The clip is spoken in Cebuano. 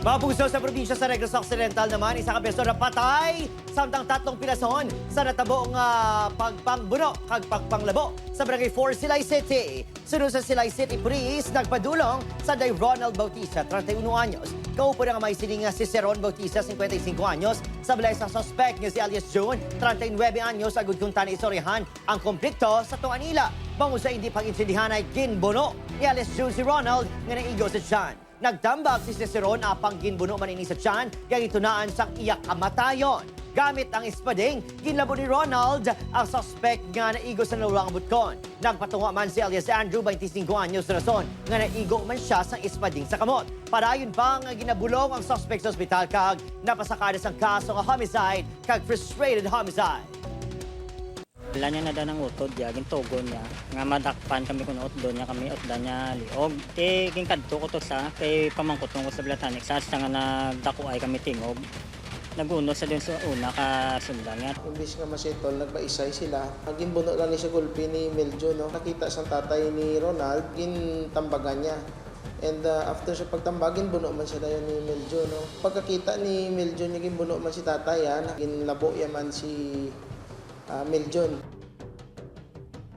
Mga puso sa probinsya sa Negros Occidental naman, isa ka beso na patay samtang tatlong pinason sa natabong pagpangbuno kag pagpanglabo sa Barangay 4, Silay City. Sunod sa Silay City Police, nagpadulong sa Day Ronald Bautista, 31 anyos. Kaupo ng amay sining si Ceron Bautista, 55 anyos, sa balay sa suspect nga si alias June, 39 anyos, agud kung tani istoryahan ang konflikto sa tunga nila. Bango sa hindi pag-intindihan ay ginbuno ni alias June si Ronald nga naigo sa tiyan. Nagtambag si Ciceron apang ginbuno man ini sa tiyan kaya gitunaan sang iya kamatayon. Gamit ang espading, ginlabo ni Ronald ang suspect nga naigo sa nalulang butkon. Nagpatunga man si alias Andrew, 25 anyos rason, nga naigo man siya sa espading sa kamot. Padayon pa nga ginabulong ang suspect sa ospital kag napasakada sang kaso nga homicide kag frustrated homicide. Wala niya na ng utod niya, gintugon niya. Nga madakpan kami kun utdo niya kami, utda niya liog. Ti ginkadto ko to sa kay pamangkot ko sa Blatanik sa nga nagdako ay kami tingog. Naguno sa dun sa una ka sundan niya. Imbis nga masetol, nagbaisay sila. Ginbuno lang ni sa gulpi ni Meljo, no? Nakita sa tatay ni Ronald, gintambagan niya. And after sa pagtambag, ginbuno man siya dayon ni Meljo, no? Pagkakita ni Meljo niya ginbuno man si tatay, ha, ginlabo ya man si Meljon.